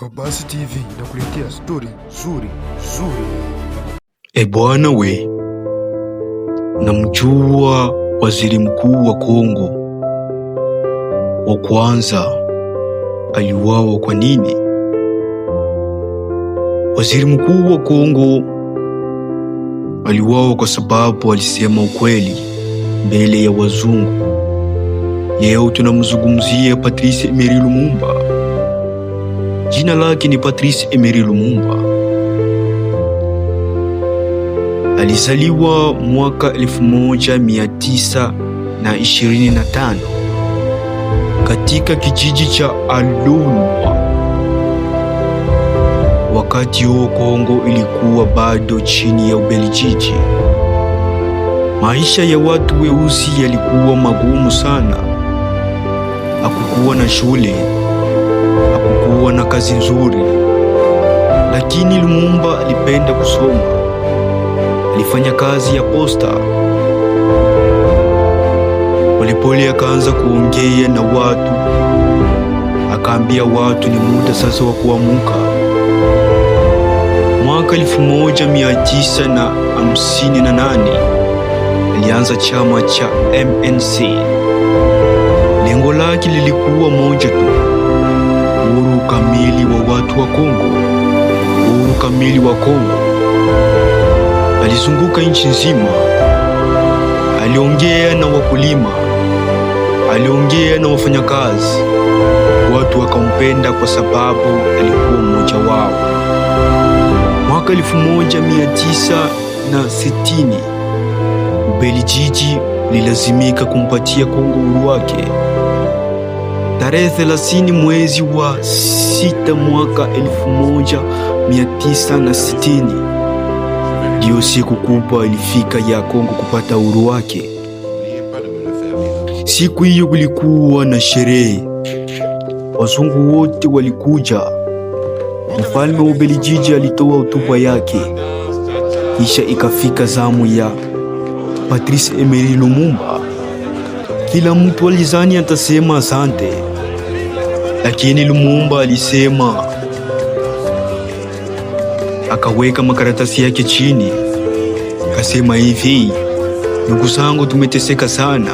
Abasi TV inakuletea stori nzuri nzuri. E bwana we, namjua waziri mkuu wa Kongo wa kwanza aliuawa kwa nini? Waziri mkuu wa Kongo aliuawa kwa sababu alisema ukweli mbele ya wazungu. Leo tunamzungumzia Patrice Emery Lumumba. Jina lake ni Patrice Emery Lumumba. Alizaliwa mwaka 1925 katika kijiji cha Alunwa. Wakati huo Kongo ilikuwa bado chini ya Ubelgiji. Maisha ya watu weusi yalikuwa magumu sana. Hakukuwa na shule, hakukuwa na kazi nzuri, lakini Lumumba alipenda kusoma. Alifanya kazi ya posta. Polepole akaanza kuongea na watu, akaambia watu ni muda sasa wa kuamuka. Mwaka 1958 alianza chama cha MNC. Lengo lake lilikuwa moja tu: uhuru kamili wa watu wa Kongo, uhuru kamili wa Kongo. Alizunguka nchi nzima, aliongea na wakulima, aliongea na wafanyakazi. Watu wakampenda kwa sababu alikuwa mmoja wao. Mwaka 1960 Ubelgiji lilazimika kumpatia Kongo uhuru wake. Tarehe 30 mwezi wa 6 mwaka 1960 ndiyo siku kubwa ilifika ya Kongo kupata uhuru wake. Siku hiyo kulikuwa na sherehe, wazungu wote walikuja. Mfalme wa Ubelgiji alitoa hotuba yake, kisha ikafika zamu ya Patrice Emery Lumumba. Kila mtu alizani atasema asante, lakini Lumumba alisema, akaweka makaratasi yake chini, akasema hivi: ndugu zangu, tumeteseka sana,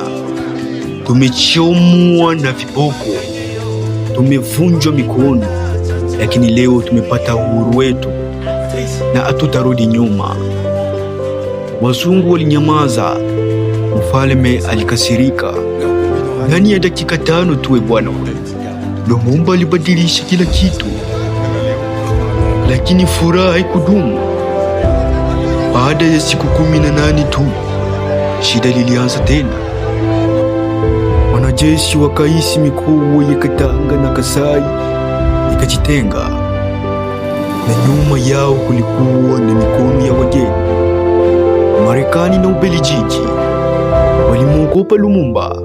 tumechomwa na viboko, tumevunjwa mikono, lakini leo tumepata uhuru wetu na hatutarudi nyuma. Wazungu walinyamaza. Mfalme alikasirika. Ndani ya dakika 5 tu, bwana, Lumumba alibadilisha kila kitu, lakini furaha haikudumu. Baada ya siku 18 tu, shida lilianza tena. Wanajeshi wakaisi mikoa ya Katanga na Kasai ikajitenga, na nyuma yao kulikuwa na mikono ya wageni. Marekani na Ubelgiji walimwogopa Lumumba.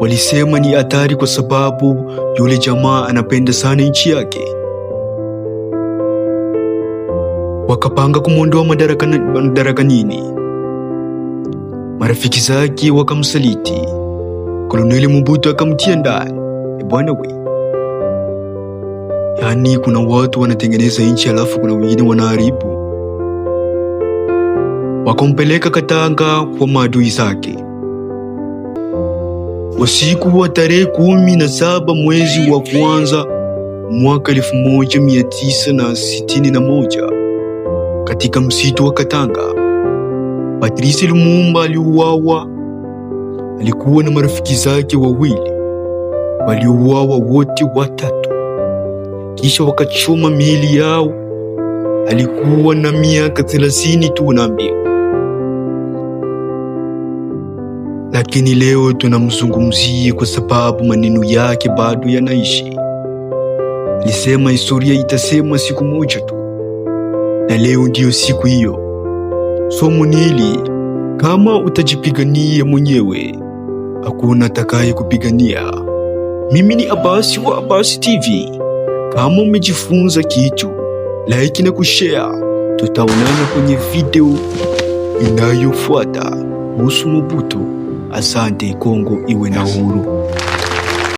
Walisema ni hatari kwa sababu yule jamaa anapenda sana nchi yake. Wakapanga kumwondoa madarakanini. Marafiki zake wakamsaliti. Koloneli Mobutu akamtia ndani. E bwana we, yaani kuna watu wanatengeneza nchi alafu kuna wengine wanaharibu. Wakampeleka Katanga kwa maadui zake. Usiku wa tarehe 17 mwezi wa kwanza mwaka 1961 katika msitu wa Katanga, Patrice Lumumba aliuawa. Alikuwa na marafiki zake wawili, waliuawa wote watatu, kisha wakachoma miili yao. Alikuwa na miaka 30 tu, naambiwa. Lakini leo tunamzungumzia kwa sababu maneno yake bado yanaishi. Alisema historia itasema siku moja tu, na leo ndiyo siku hiyo. Somo ni hili: kama utajipigania mwenyewe, hakuna atakaye kupigania. Mimi ni Abasi wa Abasi TV. Kama umejifunza kitu, like na kushare. Tutaonana kwenye video inayofuata kuhusu Mobutu. Asante. Kongo iwe na uhuru.